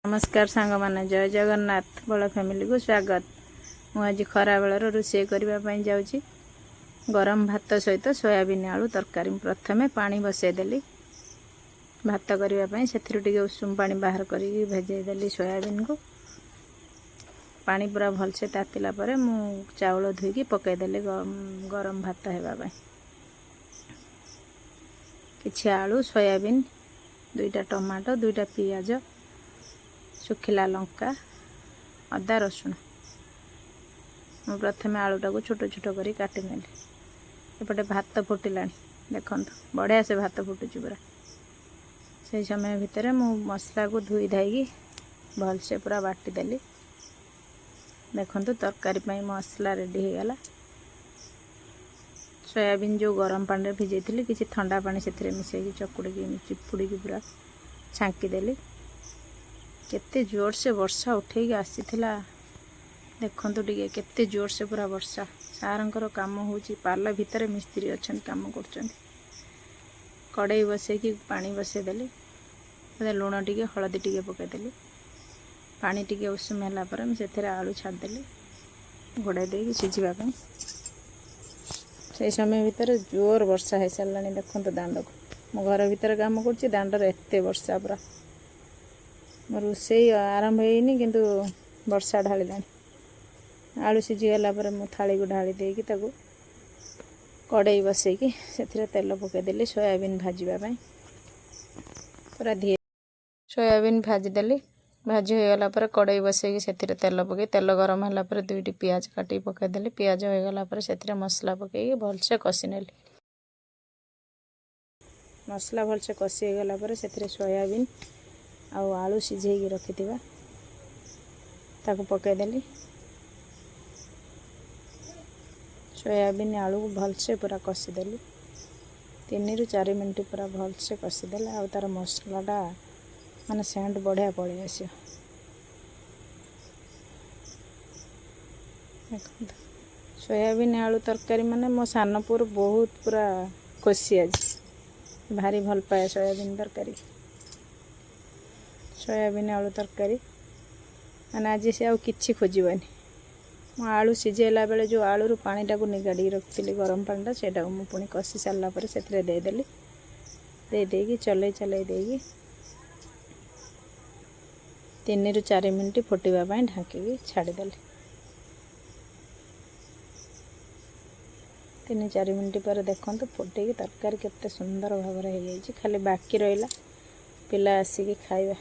ନମସ୍କାର ସାଙ୍ଗମାନେ, ଜୟ ଜଗନ୍ନାଥ। ବଳ ଫ୍ୟାମିଲିକୁ ସ୍ୱାଗତ। ମୁଁ ଆଜି ଖରାବେଳର ରୋଷେଇ କରିବା ପାଇଁ ଯାଉଛି ଗରମ ଭାତ ସହିତ ସୋୟାବିନ୍ ଆଳୁ ତରକାରୀ। ମୁଁ ପ୍ରଥମେ ପାଣି ବସେଇଦେଲି ଭାତ କରିବା ପାଇଁ। ସେଥିରୁ ଟିକେ ଉଷୁମ ପାଣି ବାହାର କରିକି ଭେଜେଇ ଦେଲି ସୋୟାବିନ୍କୁ। ପାଣି ପୁରା ଭଲସେ ତାତିଲା ପରେ ମୁଁ ଚାଉଳ ଧୋଇକି ପକାଇଦେଲି ଗରମ ଭାତ ହେବା ପାଇଁ। କିଛି ଆଳୁ, ସୋୟାବିନ୍, ଦୁଇଟା ଟମାଟୋ, ଦୁଇଟା ପିଆଜ, ଶୁଖିଲା ଲଙ୍କା, ଅଦା, ରସୁଣ। ମୁଁ ପ୍ରଥମେ ଆଳୁଟାକୁ ଛୋଟ ଛୋଟ କରି କାଟିନେଲି। ଏପଟେ ଭାତ ଫୁଟିଲାଣି, ଦେଖନ୍ତୁ, ବଢ଼ିଆ ସେ ଭାତ ଫୁଟୁଛି ପୁରା। ସେଇ ସମୟ ଭିତରେ ମୁଁ ମସଲାକୁ ଧୋଇ ଧାଇକି ଭଲସେ ପୁରା ବାଟିଦେଲି। ଦେଖନ୍ତୁ, ତରକାରୀ ପାଇଁ ମସଲା ରେଡ଼ି ହେଇଗଲା। ସୋୟାବିନ୍ ଯେଉଁ ଗରମ ପାଣିରେ ଭିଜେଇଥିଲି, କିଛି ଥଣ୍ଡା ପାଣି ସେଥିରେ ମିଶାଇକି ଚକୁଡ଼ିକି, ଚିପୁଡ଼ିକି ପୁରା ଛାଙ୍କିଦେଲି। କେତେ ଜୋରସେ ବର୍ଷା ଉଠେଇକି ଆସିଥିଲା, ଦେଖନ୍ତୁ ଟିକେ, କେତେ ଜୋରସେ ପୁରା ବର୍ଷା। ସାରଙ୍କର କାମ ହେଉଛି, ପାଲ ଭିତରେ ମିସ୍ତ୍ରୀ ଅଛନ୍ତି, କାମ କରୁଛନ୍ତି। କଡ଼େଇ ବସେଇକି ପାଣି ବସେଇଦେଲି। ସେଥିରେ ଲୁଣ ଟିକେ, ହଳଦୀ ଟିକେ ପକାଇଦେଲି। ପାଣି ଟିକେ ଉଷୁମ ହେଲା ପରେ ମୁଁ ସେଥିରେ ଆଳୁ ଛାଡ଼ିଦେଲି ଘୋଡ଼ାଇ ଦେଇକି ସିଝିବା ପାଇଁ। ସେଇ ସମୟ ଭିତରେ ଜୋର ବର୍ଷା ହେଇସାରିଲାଣି। ଦେଖନ୍ତୁ ଦାଣ୍ଡକୁ। ମୁଁ ଘର ଭିତରେ କାମ କରୁଛି, ଦାଣ୍ଡରେ ଏତେ ବର୍ଷା ପୁରା। ମୋ ରୋଷେଇ ଆରମ୍ଭ ହେଇନି, କିନ୍ତୁ ବର୍ଷା ଢାଳିଲାଣି। ଆଳୁ ସିଝିଗଲା ପରେ ମୁଁ ଥାଳିକୁ ଢାଳି ଦେଇକି ତାକୁ କଡ଼େଇ ବସେଇକି ସେଥିରେ ତେଲ ପକାଇଦେଲି ସୋୟାବିନ୍ ଭାଜିବା ପାଇଁ। ପୁରା ଧୀରେ ସୋୟାବିନ୍ ଭାଜିଦେଲି। ଭାଜି ହୋଇଗଲା ପରେ କଡ଼େଇ ବସେଇକି ସେଥିରେ ତେଲ ପକାଇ, ତେଲ ଗରମ ହେଲା ପରେ ଦୁଇଟି ପିଆଜ କାଟିକି ପକାଇଦେଲି। ପିଆଜ ହୋଇଗଲା ପରେ ସେଥିରେ ମସଲା ପକାଇକି ଭଲସେ କଷି ନେଲି। ମସଲା ଭଲସେ କଷି ହେଇଗଲା ପରେ ସେଥିରେ ସୋୟାବିନ୍ ଆଉ ଆଳୁ ସିଝେଇକି ରଖିଥିବା ତାକୁ ପକାଇଦେଲି। ସୋୟାବିନ୍ ଆଳୁକୁ ଭଲସେ ପୁରା କଷିଦେଲି। 3ରୁ 4 ମିନିଟ୍ ପୁରା ଭଲସେ କଷିଦେଲେ ଆଉ ତା'ର ମସଲାଟା ମାନେ ସେଣ୍ଟ ବଢ଼ିଆ ପଳେଇ ଆସିବ। ଦେଖନ୍ତୁ, ସୋୟାବିନ୍ ଆଳୁ ତରକାରୀ ମାନେ ମୋ ସାନ ପୁଅର ବହୁତ ପୁରା ଖୁସି। ଆଜି ଭାରି ଭଲ ପାଏ ସୋୟାବିନ୍ ତରକାରୀ। ସୋୟାବିନ୍ ଆଳୁ ତରକାରୀ ମାନେ ଆଜି ସେ ଆଉ କିଛି ଖୋଜିବନି। ମୁଁ ଆଳୁ ସିଝେଇଲା ବେଳେ ଯେଉଁ ଆଳୁରୁ ପାଣିଟାକୁ ନିଗାଡ଼ିକି ରଖିଥିଲି, ଗରମ ପାଣିଟା, ସେଇଟାକୁ ମୁଁ ପୁଣି କଷି ସାରିଲା ପରେ ସେଥିରେ ଦେଇଦେଲି। ଦେଇ ଦେଇକି ଚଲେଇ ଚଲେଇ ଦେଇକି 3ରୁ 4 ମିନିଟ୍ ଫୁଟିବା ପାଇଁ ଢାଙ୍କିକି ଛାଡ଼ିଦେଲି। 3-4 ମିନିଟ୍ ପରେ ଦେଖନ୍ତୁ, ଫୁଟିକି ତରକାରୀ କେତେ ସୁନ୍ଦର ଭାବରେ ହେଇଯାଇଛି। ଖାଲି ବାକି ରହିଲା ପିଲା ଆସିକି ଖାଇବା।